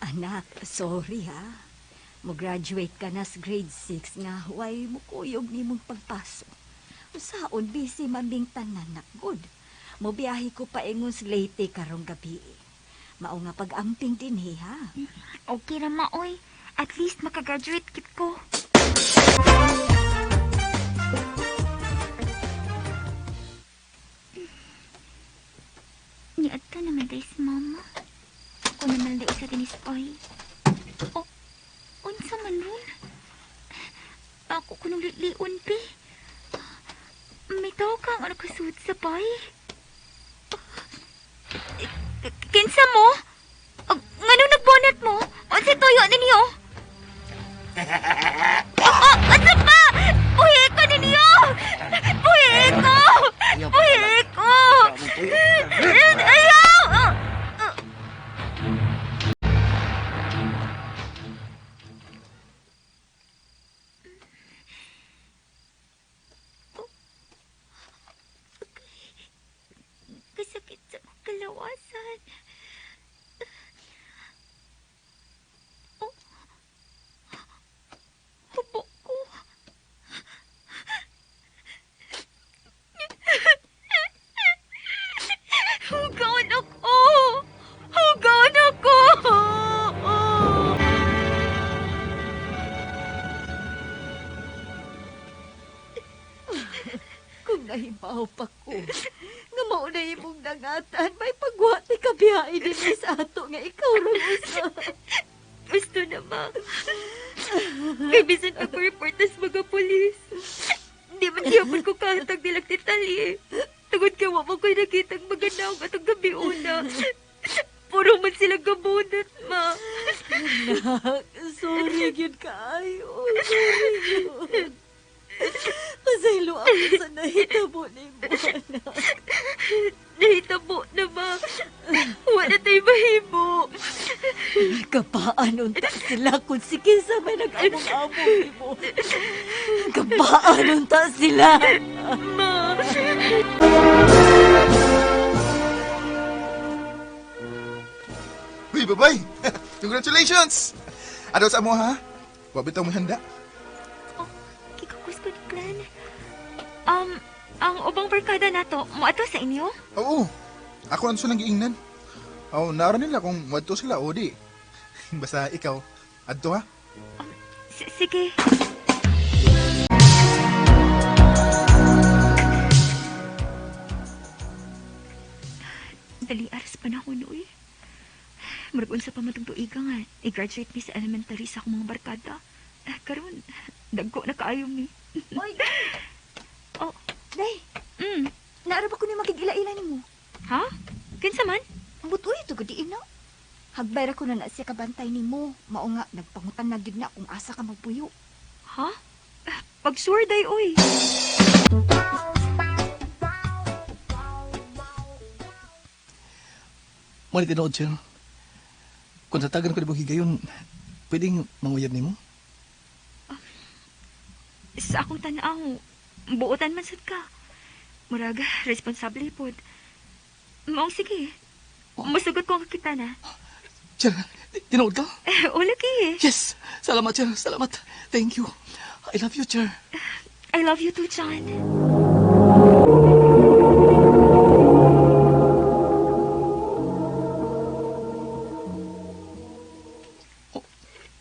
Anak, sorry ha. Mo-graduate ka na sa grade 6 nga huway mo kuyog nimong pagpasok. Usaon busy man bing tanan nak good. Mobiyahe ko paingon sa Leyte karong gabi. Mao nga pag-amping dinhi ha. Okay ra ma, oy. At least makagraduate kit ko. Niadto naman day si mama. Ako naman day usa dinis oy. Oh, unsa man ron? Ako kunong litlion pi. May tao ka ang nakasuot sa bay. Kinsa mo? Ngano nagbonat mo? Unsa tuyo ninyo? Oh, asa pa? Buhi ko ninyo! Buhi ko! Buhi ko! Ayaw! Kasakit sa kalawasan. Oh. Hubo ko. Hugaon ako! Hugaon ako! Kung nahibaw pa ko, nga mao na imong dangatan, may pagwati ka biyahe dinhi sa ato nga ikaw ra usa. Gusto na, ma. Kay bisan ako report tas mga polis. Di man gihapon ko kahatag nilang detalye. Tungod kay wa man ko'y nakitang maganaw atong gabi una. Puro man sila gabunot, ma. Anak, sorry gyud kaayo. Sorry gyud. Pasaylo ako sa nahitabo nimo, anak. Nahitabo na, ma. Wala tayo mahimo. Kapaan unta sila kung si kinsa may nag-among-among nimo. Kapaan unta sila. Ma. Uy, babay! Congratulations! Ano sa mo, ha? Wa bitaw mo handa? Oh, kikakus ko ni Glenn. Ang ubang barkada nato, moadto sa inyo? Oo. Ako ang silang giingnan. Oo, naara nila kung wadto sila o di. Basta ikaw, adto ha? Sige. Dali aras panahon, uy. Murag unsa pa matong tuiga nga. I-graduate mi sa elementary sa akong mga barkada. Ah, karon, dagko na kaayo mi. Oy, Oh, day, naara ba ko ni makig-ila-ila nimo? Ha? Kinsa man? Ang butoy ito gud na. Hagbay ra ko na na siya kabantay nimo. Mao nga nagpangutan na gyud na kung asa ka magpuyo. Ha? Ah, pag sure day, uy. Mo ni tinuod, sir. Kung tatagan ko ni mong higayon, pwedeng manguyab nimo? Sa akong tanaw, buotan man sad ka. Murag, responsable pod. Maong sige. Musugot ko ang kita na. Sir, tinuod ka? Eh, o lagi. Yes! Salamat, sir. Salamat. Thank you. I love you, sir. I love you too, John.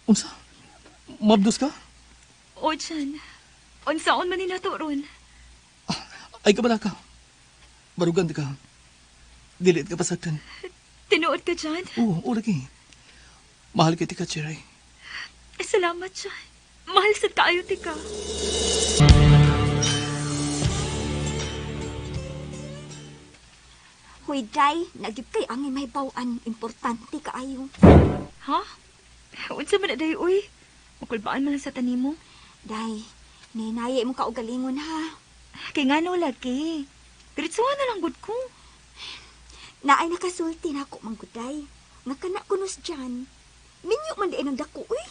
Unsa? Mabdos ka? O, John. Unsaon man ni nato ron. Ay, kabala ka. Barugan ka. Dili ka pasagdan. Tinuod ka, John. Oo, oo lagi. Mahal kay tika, Cheray. Eh, salamat, John. Mahal sad kaayo tika. Hoy, day, nagyud kay angay may bawan, importante kaayo. Ha? Unsa man na day, uy? Makulbaan man lang sa tanimo. Day, ninaya imong kaugalingon ha. Kay ngano lagi. Diretsuhan na lang gud ko. Naay nakasulti na ako mangguday. Nga kana kunos dyan. Minyo man di ng dako, uy.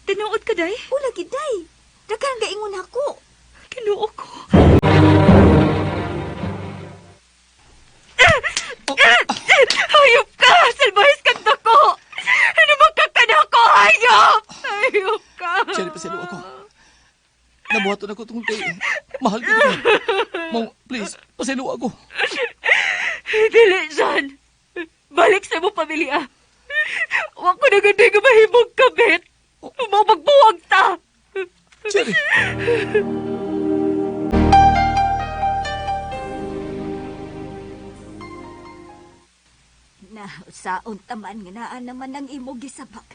Tinuod ka, day? Ula gid day. Daghan Ginoo ko. Hayop ka! Salbahis kang dako! Ano bang kakanako? Hayop! Hayop ka! Cherry, pasaylo ako. Nabuhaton ako tungkol kay mahal ka niya. Mong, please, pasaylo ako. Dili, John. Balik sa imong pamilya. Wa ko na ganday nga mahimong kabit. Mao magbuwag ta. Cherry! Na, saon taman nga naa naman ang imo gisabak.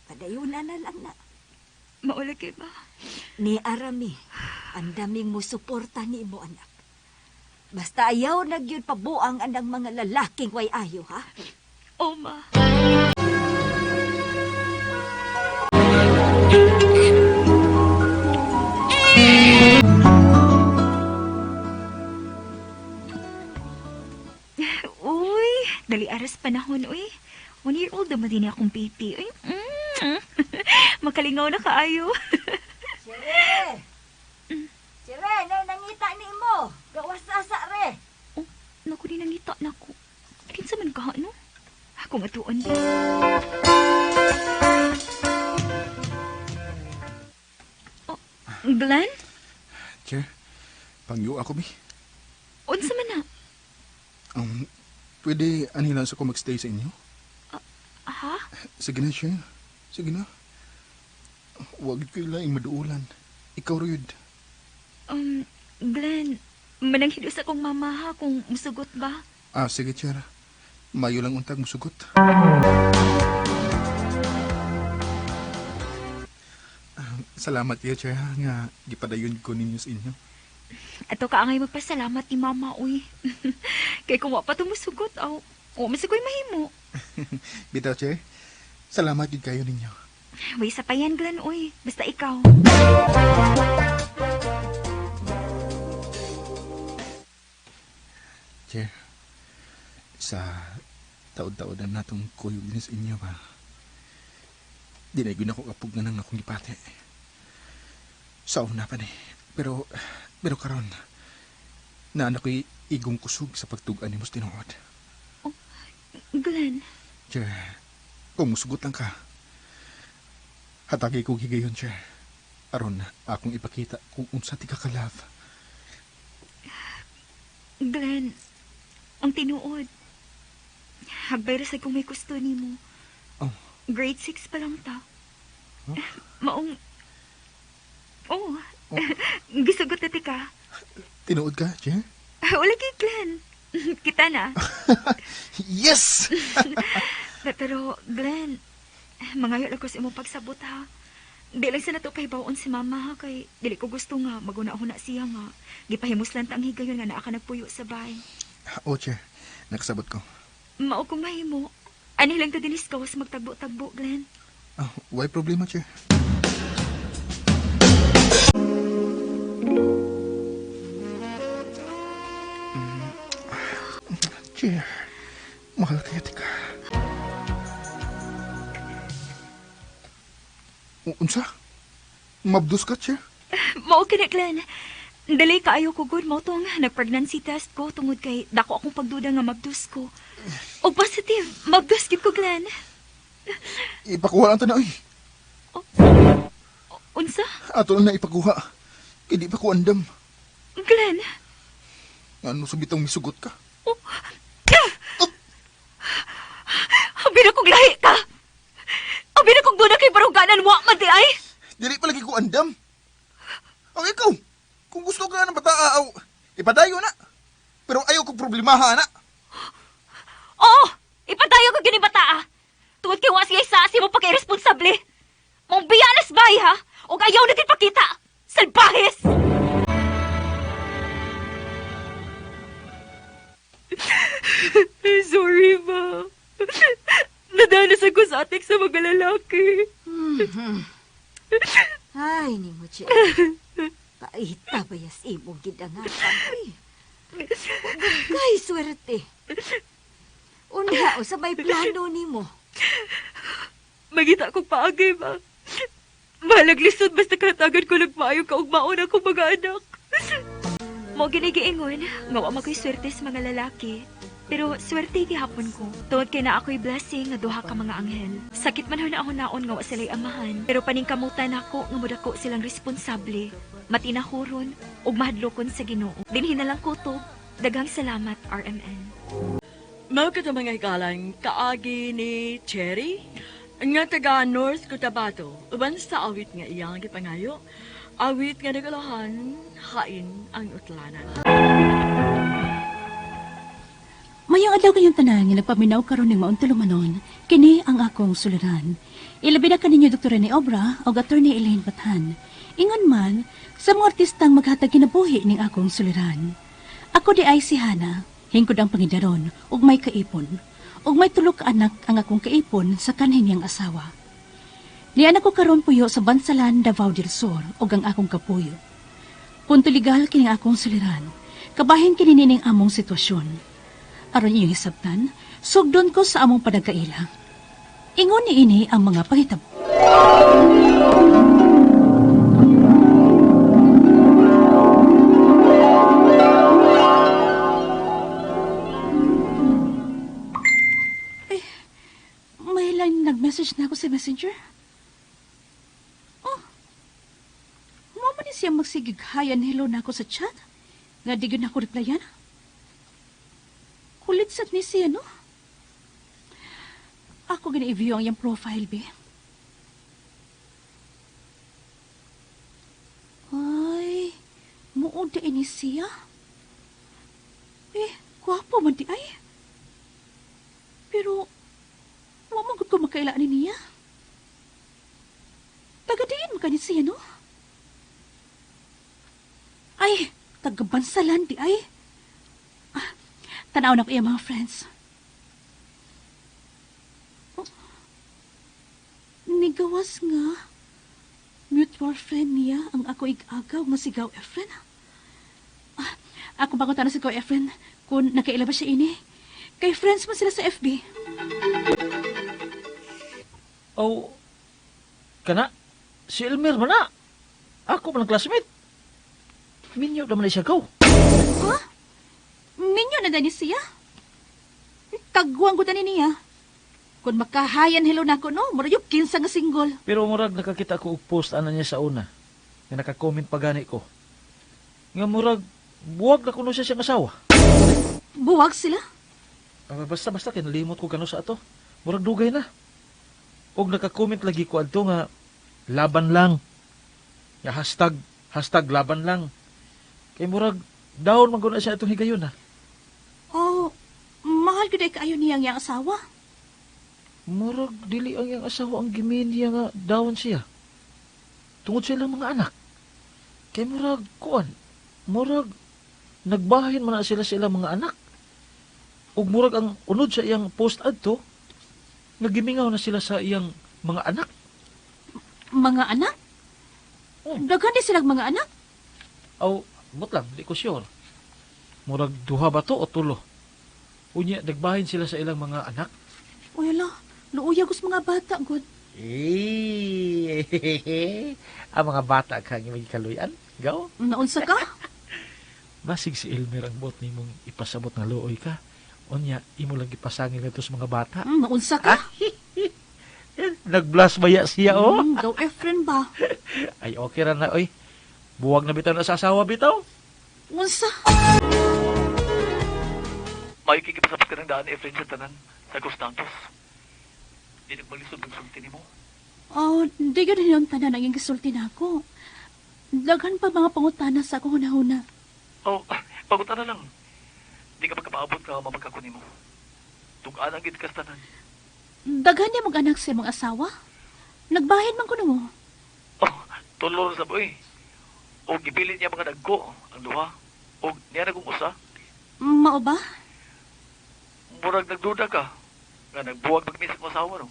Padayuna na lang na. Maula kay ba? Ni Arami, ang daming mo suporta ni imo anak. Basta ayaw na gyud pabuang anang mga lalaking way ayo, ha? O, ma. Uy, dali aras panahon, uy. 1 year old naman din akong baby. Uy, Makalingaw na kaayo. Sire! Sire, na nangita ni imo. Gawas sa re. Oh, naku, di nangita na ko. Kinsa man ka, no? Ako matuon. Oh, Glenn? Chair, pangyo ako, mi. Unsa man na? Pwede ani lang sa ko magstay sa inyo? Ha? Sige na, Chair. Sige na. Huwag ko laing maduulan. Ikaw, Ruyod. Glenn, mananghid sa akong mama ha kung musugot ba? Ah, sige, Chair. Mayo lang untag musugot. Ah, salamat kayo, Chair, ha, nga gipadayon ko ninyo sa inyo. Ato ka angay magpasalamat ni mama, uy. Kay kung wa pa tumusugot, aw, o masugoy mahimo. Bitaw, Chair. Salamat gid kayo ninyo. Way sa pa yan, Glenn, uy. Basta ikaw. Chair, sa taod-taod na natong kuyog din sa inyo ba? Di na gyud ako kapug na nang akong gipate. Sa una pa ni. Pero, pero karon, naan ako'y igong kusog sa pagtugan ni mos tinuod. Glenn, Chair, kung musugot lang ka, hatagi kong higayon, Chair. Aron, akong ipakita kung unsa ti ka ka-love. Glenn, ang tinuod. Hagbay ra sa kung may gusto nimo. Oh. Grade 6 pa lang ta. Huh? Maong... Oh, Oh. gisugot na ti ka. Tinuod ka, Chair? Wala kay Glenn. Kita na. Yes! Pero, Glenn, mangayo lang ko sa imong pagsabot ha. Di lang sa nato pahibaon si mama ha, kay dili ko gusto nga maguna-huna siya nga. Gipahimuslan ta ang higayon nga naa ka nagpuyo sa bahay. Oh, Chair. Nakasabot ko. Mao kong mahimo. Ani lang ta dinis gawas magtagbo-tagbo, Glenn. Ah, why problema, Chair? Chair, mahal kaya tika. Unsa? Mabdus ka, Chair? Mao kini, Glenn. Dali kaayo ko good mo tong nag-pregnancy test ko tungod kay dako akong pagduda nga mabdus ko. Og positive, mabdus gid ko, Glenn. Ipakuha lang to na, oy. Unsa? Ato lang na ipakuha. Kaya di pa ko andam. Glenn. Ano sa bitong misugot ka? Oh. Abi na kong lahi ka. Abi na kong duna kay baruganan wa man di ay. Dili pa lagi ko andam. Ang ikaw, kung gusto ka ng bata, aw, ipadayo na. Pero ayaw kong problemaha na. Oo, ipadayo ko gini bata ah. Tungod kay wa siya sa mo pagka-irresponsable. Mong biyanas bay ha, og ayaw na gid pakita. Salbahes! Sorry, ma. Nadanas ako sa atik sa mga lalaki. Ay, ni mo, Che. Paita bayas imong gidangapan. Uy. Wag kay swerte. Una, o sa may plano nimo. Magita akong paagay, ma. Malag lisod basta katagan ko nagmaayo kaugmaon akong mga anak. Mo ginigiingon, nga wa makoy swerte sa mga lalaki. Pero swerte gihapon ko. Tungod kay naa ako'y blessing nga duha ka mga anghel. Sakit man na ako naon nga wa sila'y amahan. Pero paningkamutan nako nga modako silang responsable, matinahuron ug mahadlokon sa Ginoo. Dinhi na lang kutob. Daghang salamat, RMN. Mao kato mga higalan, kaagi ni Cherry, nga taga North Cotabato, uban sa awit nga iyang gipangayo, awit nga nagalahan, hain ang utlanan. Mayong adlaw kayong tanan nga nagpaminaw karon ning maong tulumanon, kini ang akong suliran. Ilabi na kaninyo Dr. Rene Obra o Attorney Elaine Bathan. Ingon man sa mga artistang maghatag kinabuhi ning akong suliran. Ako di ay si Hana, hingkod ang pangidaron ug may kaipon. Ug may tulo ka anak ang akong kaipon sa kanhin niyang asawa. Nian ako karon puyo sa Bansalan, Davao del Sur ug ang akong kapuyo. Punto legal kini ang akong suliran. Kabahin kini nining among sitwasyon. Aron iyong hisabtan, sugdon ko sa among panagkaila. Ingon ni ini ang mga panghitabo. Ay, may lang nag-message na ako sa Messenger. Oh, mo man ni siya magsigig hi and hello na ako sa chat. Nga di gyud na ako replyan. Kulit sad ni siya, no? Ako gina-view ang iyang profile, be. Ay, muod di ni siya. Eh, gwapo man di ay. Pero, wa man gud ko makailaan ni niya. Taga-diin man kani siya, no? Ay, taga-bansalan di ay. Tanaw na ko iya mga friends. Oh, nigawas nga. Mutual friend niya ang ako igagaw nga si Gaw Efren. Ah, ako bago tanong si Gaw Efren kung nakaila ba siya ini. Kay friends man sila sa FB. Oh, kana, si Elmer man na. Ako man ang classmate. Minyo naman na siya gaw. Ha? Minyo na dani siya? Kagwang ko dani niya. Kung makahayan hello na ako, no? Mura yung kinsa nga single. Pero murag nakakita ko og post ana niya sa una. Nga naka-comment pa gani ko. Nga murag buwag na kuno siya siyang asawa. Buwag sila. Ah, basta basta kay nalimot ko kano sa ato. Murag dugay na. Og naka-comment lagi ko adto nga laban lang. Nga hashtag hashtag laban lang. Kay murag down man gud na siya atong higayon ah. Oh, mahal ko kaayo niya ang iyang asawa. Murag dili ang iyang asawa ang gimin niya nga down siya. Tungod sa ilang mga anak. Kay murag kuan, murag nagbahin man na sila sa ilang mga anak. Ug murag ang unod sa iyang post adto, nagimingaw na sila sa iyang mga anak. Mga anak? Oh. Daghan di silang mga anak. Aw, mut lang, di ko sure. Murag duha ba to o tulo? Unya, nagbahin sila sa ilang mga anak. Uy, ala, luuya ko sa mga bata, God. Eh, ang mga bata kang magikaluyan. Gaw. Naunsa ka? Basig si Elmer ang bot nimong ipasabot nga luoy ka. Unya, imo lang ipasangil ngadto sa mga bata. Naunsa ka? Nag-blast baya siya, oh. Daw Efren ba? Ay, okay ra na, oy. Buwag na bitaw na sa asawa bitaw. Unsa? Mayo kikipasabot ka ng daan, Efren, sa tanan, sa Costantos. Di nagmalisod magsulti nimo. Oh, di yun yung tanan ang iyong gisulti na ako. Daghan pa mga pangutana sa akong hunahuna. Oh, pagutan na lang. Di ka magkapaabot ka mamagkako nimo. Tugaan ang gid kas tanan. Daghan niya mag-anak sa imong asawa? Nagbahin man ko mo. Oh, tulor sa boy. O gipilit niya mga dagko ang duha. O niya nagong usa. Mao ba? Murag nagduda ka. Nga nagbuwag magmis ang asawa no.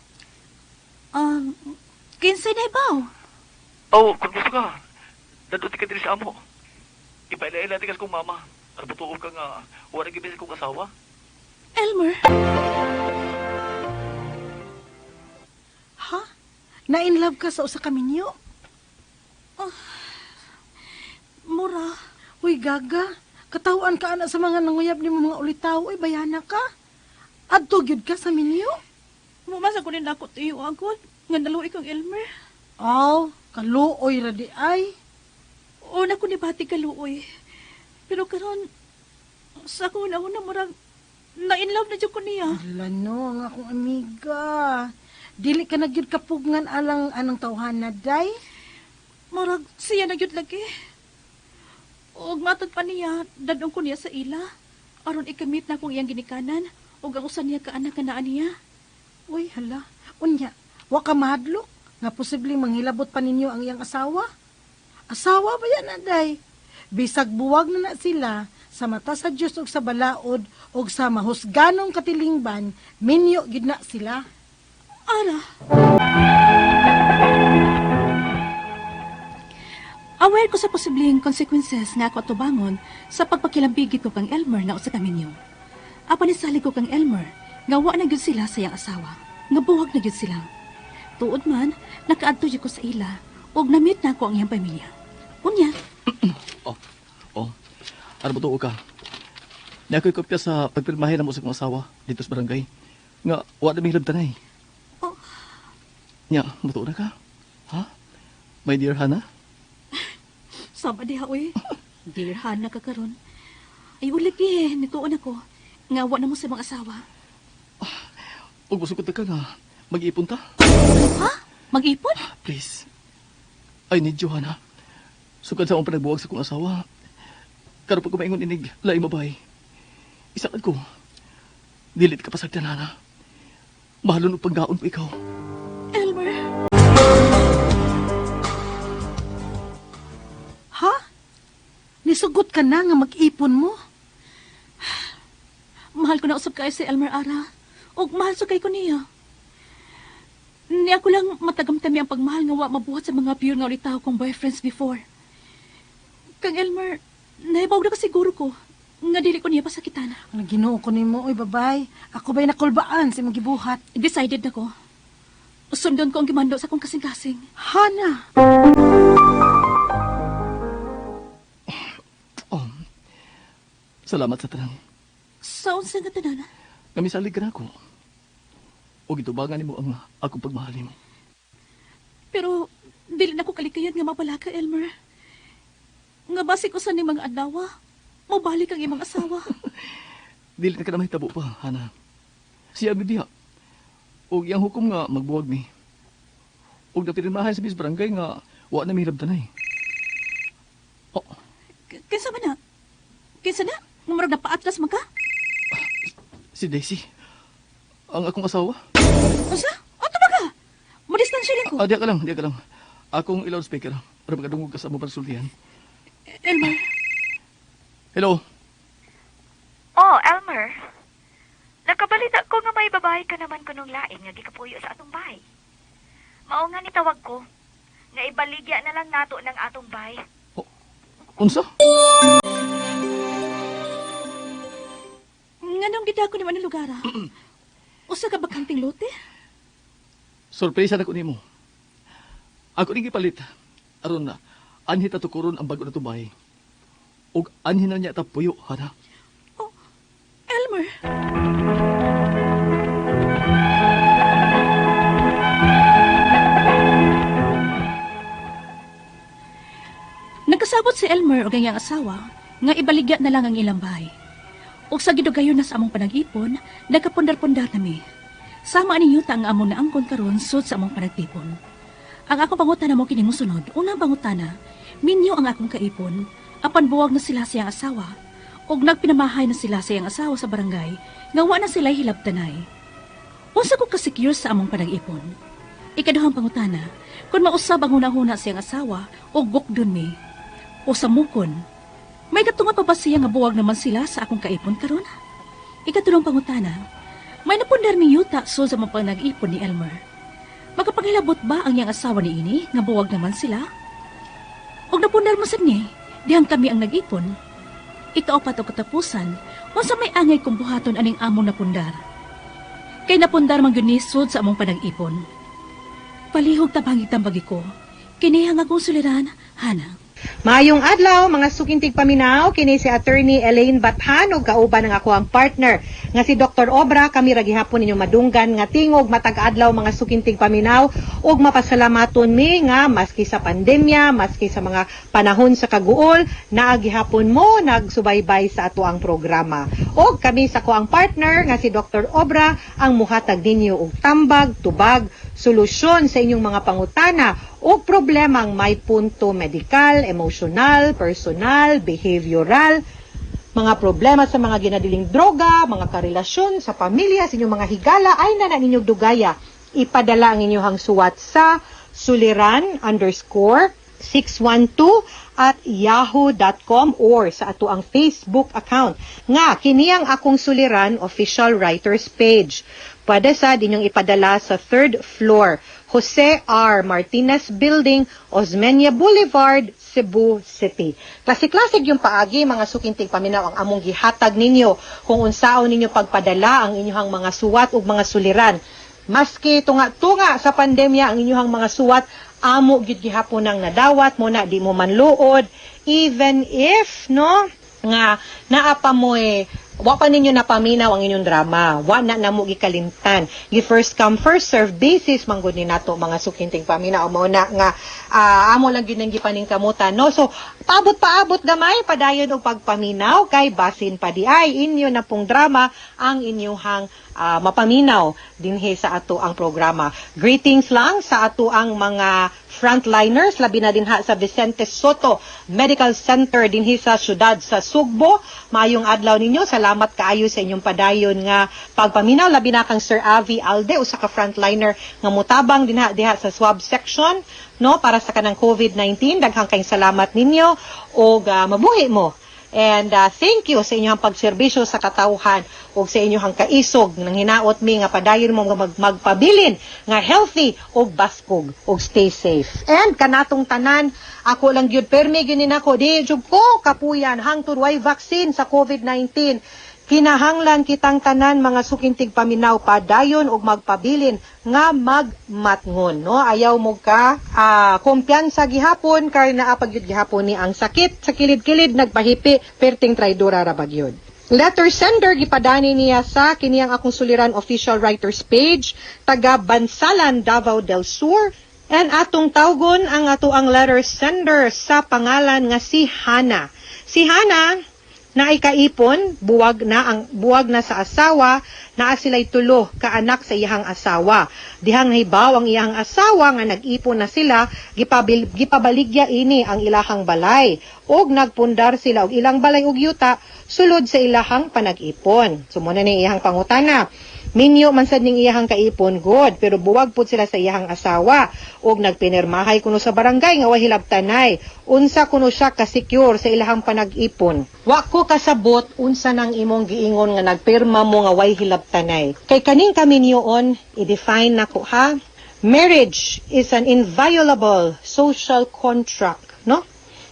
Kinsay na ibaw? Oh, kung gusto ka, daduti ka diri sa amo. Ipaila-ila tikas kong mama. At butuo ka nga, wala gibis kong asawa. Elmer? Ha? Na-in love ka sa usa ka minyo? Mura. gaga. Katawaan ka ana sa mga nanguyab nimo mga ulitaw, oy bayana ka. Adto gyud ka sa minyo. Mumasa ko rin ako tiyo agod. Nga naluoy kang Elmer. Aw, kaluoy ra di ay. Una ko ni Bati kaluoy. Pero karon sa akong una-una murag na in love na jud ko niya. Ala no, ang akong amiga. Dili ka na gyud kapugngan alang anang tawhana day. Murag siya na gyud lagi. Og matod pa niya, dadong ko niya sa ila. Aron ikamit na akong iyang ginikanan ug ang usa niya ka anak nga naa niya. Uy, hala. Unya, wa ka mahadlok nga posibleng manghilabot pa ninyo ang iyang asawa? Asawa ba yan, aday? Bisag buwag na na sila sa mata sa Dios ug sa balaod ug sa mahusganong katilingban, minyo gid na sila. Ara. Aware ko sa posibleng consequences nga ako atubangon sa pagpakilambigit ko kang Elmer nga usa ka minyo. Apan nisalig ko kang Elmer nga wa na gyud sila sa iyang asawa. Nga buwag na gyud sila. Tuod man, nakaadto jud ko sa ila ug na-meet na ako ang iyang pamilya. Unya, Oh, oh. Ano ba tuo ka? Niya ako'y kopya sa pagpirmahe na mo sa kong asawa dito sa barangay. Nga, wa na may hilabtanay. Oh. Nya, mutuo na ka? Ha? My dear Hannah? Sama diha oy. Dear Hana ka karon. Ay ulagi eh, nituon ako. Nga wa na mo sa mga asawa. Ug musukot ka nga, mag-iipon ta? Ha? Mag-ipon? Please. I need you, Hannah. Sugad sa akong panagbuwag sa kong asawa. Karon pag kumaingon inig, laing mabay. Isakad ko. Dilit ka pasagdan, Hannah. Mahalon og paggaon ko ikaw. Elmer. Ha? Nisugot ka na nga mag-ipon mo? Mahal ko na usab kayo si Elmer Ara. Og mahal sa kay ko niya. Ni ako lang matagamtami ang pagmahal nga wa mabuhat sa mga pure nga ulitaw kong boyfriends before. Kang Elmer, naibaw na ka siguro ko nga dili ko niya pasakitan. Ang Ginoo ko nimo, oy babay. Ako ba'y nakulbaan sa imong gibuhat? Decided na ko. Sundon ko ang gimando sa akong kasing-kasing. Hana, Oh. Salamat sa tanan. Sa unsa nga tanan? Nga misalig ka na ako. O gitubangan nimo ang akong pagmahal nimo. Pero dili na ko kalikayan nga mabalaka, Elmer. Nga basig usan ning mga adlaw, mobalik ang imong asawa. Dili na ka na mahitabo pa, Hana. Siya ang diha. Og iyang hukom nga magbuwag mi. Og napirmahan sa bis barangay nga wa na mihilabtanay. Oh, Kinsa man na? Kinsa na? Nga murag napaatras man ka? si Daisy. Ang akong asawa. Unsa? Ato ba ka? Mo-distansya lang ko. Ah, diya ka lang, diya ka lang. Akong i-loudspeaker para makadungog ka sa among pagsultihan. Elmer, Hello. Oh, Elmer. Nakabalita ko nga may babae ka naman kunong lain nga gikapuyo sa atong bahay. Mao nga nitawag ko nga ibaligya na lang nato ng atong bahay. Unsa? nganong gidako ni man ang lugar ah? Usa ka bakanting lote? Sorpresa na ko nimo. Ako ning gipalit. Aron na anhi ta tukuron ang bago na tubay. Og anhi na niya ta puyo, Hana. Oh, Elmer. Nagkasabot si Elmer og ang iyang asawa nga ibaligya na lang ang ilang bahay. Ug sa gidugayon na sa among panag-ipon, nagkapundar-pundar nami. Sama ninyo ta ang among naangkon karon sud sa among panagtipon. Ang akong pangutana mo kini mosunod. Unang pangutana, minyo ang akong kaipon, apan buwag na sila sa iyang asawa, ug nagpinamahay na sila sa iyang asawa sa barangay, nga wa na sila hilabtanay. Unsa ko ka-secure sa among panag-ipon? Ikaduhang pangutana, kung mausab ang hunahuna sa iyang asawa, o gukdon mi, o sa mukon, may katunga pa ba siya nga buwag naman sila sa akong kaipon karon? Ikatulong pangutana, may napundar mi yuta so sa mga panag-ipon ni Elmer. Makapanghilabot ba ang iyang asawa ni ini nga buwag naman sila? Og napundar mo sad ni, dihang kami ang nag-ipon. Ikaapat o katapusan, unsa may angay kung buhaton aning among napundar. Kay napundar man gyud ni sud sa among panag-ipon. Palihog tabangig tambagi ko. Kini ang akong suliran, Hana. Maayong adlaw, mga suking tigpaminaw, kini si Attorney Elaine Bathan ug kauban ang akoang partner nga si Dr. Obra. Kami ra gihapon ninyong madunggan nga tingog matag adlaw, mga suking tigpaminaw, ug mapasalamaton mi nga maski sa pandemya, maski sa mga panahon sa kaguol, naa gihapon mo nagsubaybay sa atoang programa. Og kami sa akoang partner nga si Dr. Obra ang muhatag ninyo og tambag, tubag, solusyon sa inyong mga pangutana o problemang may punto medikal, emosyonal, personal, behavioral, mga problema sa mga ginadiling droga, mga karelasyon sa pamilya, sa inyong mga higala, ay na ninyong dugaya. Ipadala ang inyong suwat sa suliran_612@yahoo.com or sa atoang Facebook account nga kini ang Akong Suliran Official Writers Page. Pwede sa inyong ipadala sa third floor, Jose R. Martinez Building, Osmeña Boulevard, Cebu City. Klasik-klasik yung paagi, mga suking tigpaminaw, ang among gihatag ninyo kung unsaon ninyo pagpadala ang inyong mga suwat ug mga suliran. Maski tunga-tunga sa pandemya ang inyong mga suwat, amo gyud gihapon ang nadawat mo na di mo manluod, even if, no, nga naa pa mo eh, wa pa ninyo napaminaw ang inyong drama, wa na namo gikalimtan. Gi first come, first serve basis manggod ni nato, mga suking tigpaminaw. Mao na nga amo lang gyud ang gipaningkamutan, no? So paabot paabot gamay, padayon og pagpaminaw kay basin pa di ay inyo na pong drama ang inyuhang mapaminaw dinhi sa atoang programa. Greetings lang sa atoang mga frontliners, labi na dinha sa Vicente Soto Medical Center dinhi sa syudad sa Sugbo. Maayong adlaw ninyo. Salamat kaayo sa inyong padayon nga pagpaminaw, labi na kang Sir Avi Alde, usa ka frontliner nga mutabang dinha diha sa swab section, no, para sa kanang COVID-19. Daghang kayong salamat ninyo ug mabuhi mo. And thank you sa inyong pagserbisyo sa katawhan ug sa inyong kaisog nang hinaot mi nga padayon mo nga magpabilin nga healthy ug baskog ug stay safe. And kanatong tanan, ako lang gyud permi gyud ni nako, di jud ko kapuyan hangtod way vaccine sa COVID-19. Kinahanglan kitang tanan, mga suking tigpaminaw, padayon og magpabilin nga magmatngon, no? Ayaw mo ka kumpiyansa gihapon kay naa pa gyud gihapon ni ang sakit sa kilid-kilid nagpahipi, perting traidora ra ba gyud. Letter sender, gipadani niya sa kini ang Akong Suliran Official Writers Page, taga Bansalan, Davao del Sur. And atong tawgon ang atoang letter sender sa pangalan nga si Hana. Si Hana na ay kaipon, buwag na ang buwag na sa asawa, naa sila'y tulo ka anak sa iyang asawa. Dihang nahibaw ang iyang asawa nga nag-ipon na sila, gipabaligya ini ang ilahang balay ug nagpundar sila og ilang balay ug yuta sulod sa ilahang panag-ipon. So mao na ni iyang pangutana. Minyo man sad ning iyahang kaipon god, pero buwag pud sila sa iyahang asawa ug nagpinirmahay kuno sa barangay nga way hilabtanay. Unsa kuno siya ka-secure sa ilahang panag-ipon? Wa ko kasabot unsa nang imong giingon nga nagpirma mo nga way hilabtanay. Kay kaning kaminyoon, i-define nako ha. Marriage is an inviolable social contract, no,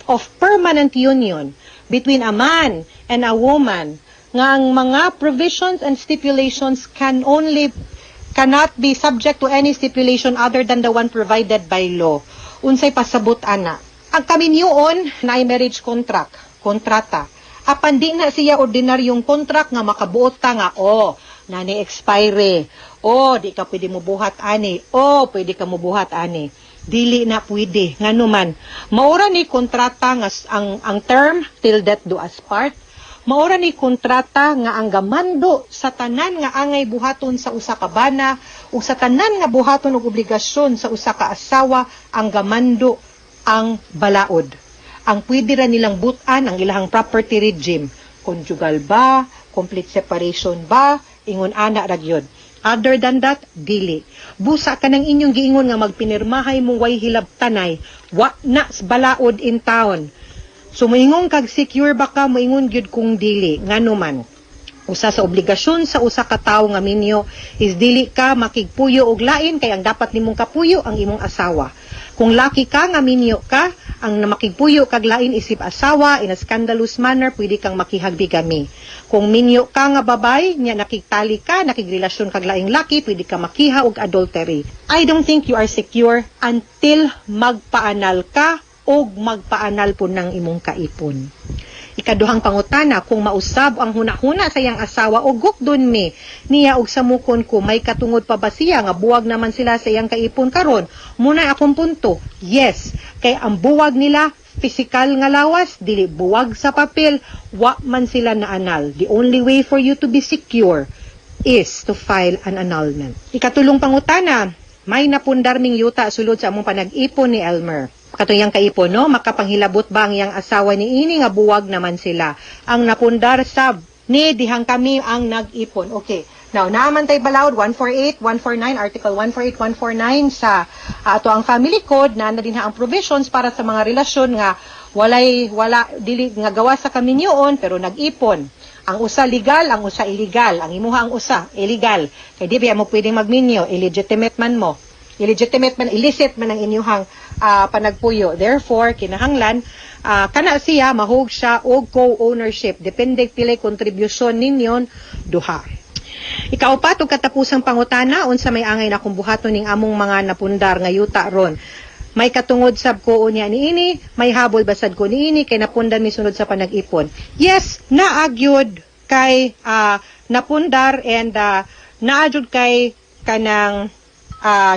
of permanent union between a man and a woman nga ang mga provisions and stipulations cannot be subject to any stipulation other than the one provided by law. Unsay pasabot ana? Ang kaminyoon na ay marriage contract, kontrata. Apan di na siya ordinaryong contract nga makabuot ka nga, oh, nani expiry. Oh, di ka pwede mobuhat ani. Oh, pwede ka mobuhat ani. Dili na pwede. Ngano man, maura ni kontrata nga ang term till death do us part. Maura ni kontrata nga ang gamando sa tanan nga angay buhaton sa usa ka bana ug sa tanan nga buhaton og obligasyon sa usa ka asawa, ang gamando ang balaod. Ang pwede ra nilang butan ang ilahang property regime. Conjugal ba? Complete separation ba? Ingon ana ra gyud. Other than that, dili. Busa ka ng inyong giingon nga magpinirmahay mong way hilabtanay, wa na sa balaod in town. So moingon kag secure ba ka, moingon gyud kung dili. Ngano man, usa sa obligasyon sa usa ka tawo nga minyo is dili ka makigpuyo og lain kay ang dapat nimong kapuyo ang imong asawa. Kung laki ka nga minyo ka, ang makigpuyo kag lain isip asawa in a scandalous manner, pwede kang makihag bigamy. Kung minyo ka nga babay, nya nakigtali ka, nakigrelasyon kag laing laki, pwede ka makiha og adultery. I don't think you are secure until magpaanal ka. og magpa-annul po ng imong kaipon. Ikaduhang pangutana, kung mausab ang hunahuna sa iyang asawa o gukdon mi niya og samukon ko, may katungod pa ba siya nga buwag naman sila sa iyang kaipon karon? Muna akong punto, yes, kay ang buwag nila physical nga lawas, dili buwag sa papel, wa man sila na-annul. The only way for you to be secure is to file an annulment. Ikatulong pangutana, may napundar ming yuta sulod sa among panag-ipon ni Elmer. Katong kaipon, no? Makapanghilabot ba ang iyang asawa ni ini nga buwag naman sila? Ang napundar sab ni dihang kami ang nag-ipon. Okay. Now, naaman tay balaod 148, 149, Article 148, 149 sa ato ang Family Code na na din ha ang provisions para sa mga relasyon nga walay wala dili nga gawa sa kaminyoon pero nag-ipon. Ang usa legal, ang usa illegal. Ang imuha ang usa illegal. Kay di ba mo pwedeng magminyo, illegitimate man mo. Illegitimate man, illicit man ang inyuhang panagpuyo. Therefore, kinahanglan kana siya mahug siya og co-ownership. Depende pilay kontribusyon ninyon duha. Ikaupat ug katapusang pangutana, unsa may angay na akong buhaton ning among mga napundar nga yuta ron? May katungod sab ko niya niini, may habol basad ko niini kay napundan mi sunod sa panag-ipon. Yes, naagyod kay napundar and naagyod kay kanang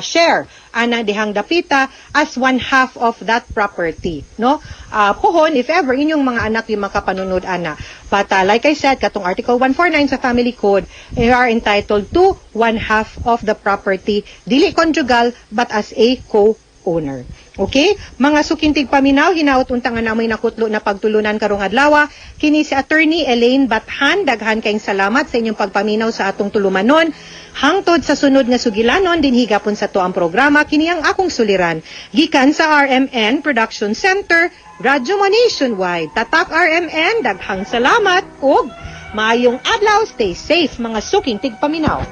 share ana dihang dapita as one half of that property, no? Puhon, if ever inyong mga anak yung makapanunod ana, but like I said, katong Article 149 sa Family Code, you are entitled to one half of the property, dili conjugal but as a co-owner. Okay? Mga suking tigpaminaw, hinaot unta nga namoy nakutlo na pagtulunan karong adlaw. Kini si Attorney Elaine Bathan, daghan kayong salamat sa inyong pagpaminaw sa atong tulumanon. Hangtod sa sunod nga sugilanon dinhi gapon sa atuang programa, kini ang akong suliran. Gikan sa RMN Production Center, Radyo Mo Nationwide. Tatak RMN, daghang salamat ug maayong adlaw, stay safe, mga suking tigpaminaw.